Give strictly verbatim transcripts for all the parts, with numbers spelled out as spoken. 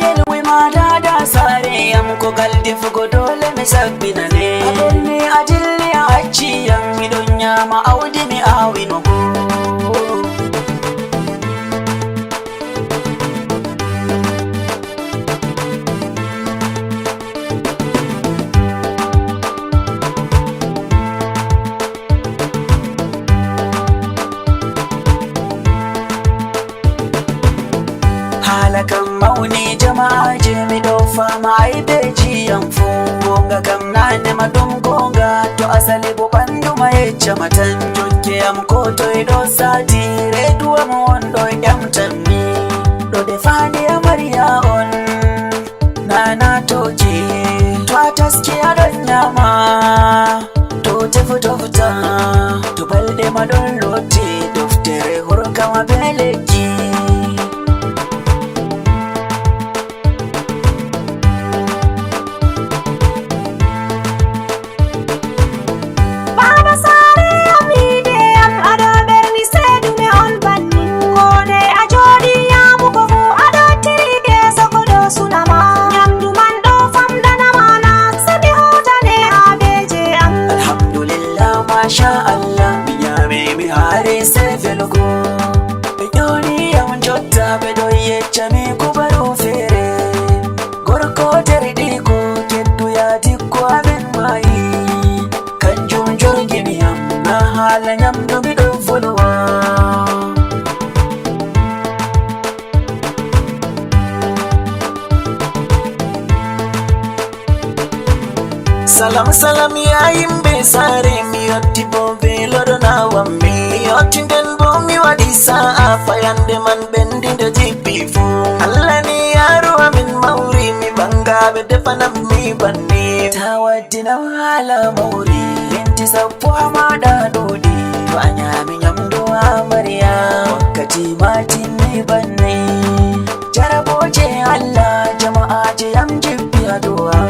Elwi ma dada sare yam ko gal defugo dole mi sabbinane. A ɓerni a dilli a acci yam miɗon nyama awdi mi awino go. Haala kam mawni jama'aaje, miɗo fama aybeeji am fuu. Goonga kam naane ma ɗum goonga, to asali bo ɓandu ma yeccama tan. Jokke am ko toy ɗo saati, reedu am on ɗo ƴamtan mi. Ɗo defaani amarya on. Nana toje, to a taski aɗon nyama, to tefu tofta, to balɗe ma ɗon lotte, deftere hurkama be lekki. Baaba saare am, yiide am, aɗo ɓerni seedume on bannin. Koode a jooɗi nyaamugo fu, aɗo tiri geeso ko ɗo sunama. Nyamdu man ɗo famɗanama na, sadi hootane haa beeje am. Alhamdulillah, masha Allah, mi nyaami, mi haari, sey velugo. Ɓe ƴooni yam jotta, ɓe ɗo yecca mi kubaru feere. Gorko derɗiiko, keddu yaadi ko amin maayi. Kanjum jorgini yam, na haala nyamdu miɗo volwa. Salam, salam, ya yimɓe saare, mi yotti bo velugo nawam mi. Mi yotti nden bo mi waɗi sa'a, fayande man ɓendi nde jippi fu. Allah ni yaaru amin mawri, mi ɓanga ɓe defanam mi banni. Ta waddinam haala mawri, minti sappo haa maɗa ɗuuɗi. To a nyaami nyamdu amarya, wakkati ma timmi banni. Jarabooje Allah, jama'aaje yam jippi haa dow am.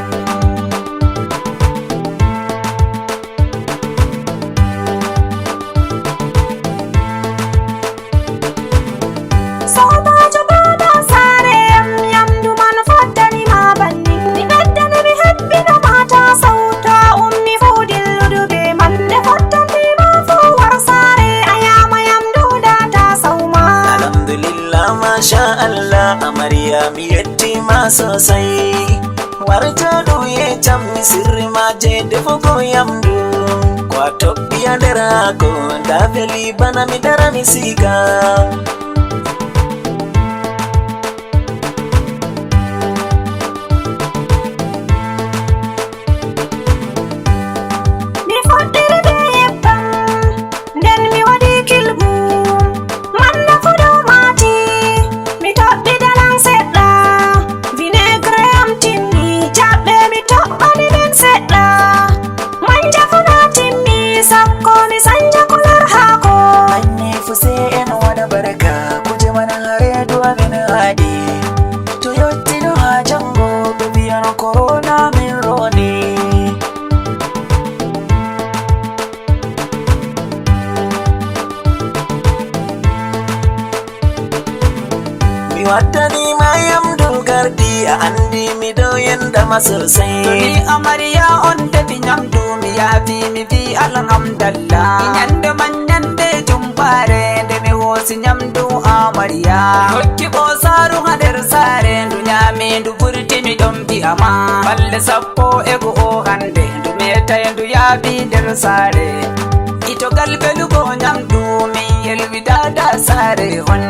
Soobaajo baaba saare am, nyamdu man fottani ma banni. Mi ɓeddane mi hebbino ma ta sawto, a ummi fuu dilludu be man. Nde fottani ma fuu war saare, a nyaama nyamdu nda ta sawma. Alhamdulillah, masha Allah, amarya mi yetti ma sosai. War jooɗu yeccam mi sirri ma je defugo yamdu. Ko a toɓɓi a nder haako, nda veli bana mi dara mi siga. Mi fuɗɗiri be yebbam, nden mi waɗi kilbu. Manna fu ɗo maati, mi toɓɓi dalan seɗɗa. Vinaigre am timmi, jaɓɓe mi toɓɓani nden seɗɗa. Manja fu na timmi, sakko mi sanja kular haako. Anni fu se en waɗa barka, kuje man haa reedu amin haɗi. To yottino haa jango, ɓe mbiyan corona min roni. Mi waddani ma yamdu gardi, a andi mi ɗo yenda ma sosai. To ni amarya on defi nyamdu, mi yaafi mi vi alhamdallah. Nyande man nyande jumbaare, nde mi hoosi nyamdu amarya. Hokki ɓoosaaru haa nder saare, ndu nyaami ndu vurti mi ɗon vi'a ma. Balɗe sappo e go'o hande, ndu meetay ndu yaabi nder saare. Itogal velugo nyamdu, min yelwi dada saare on.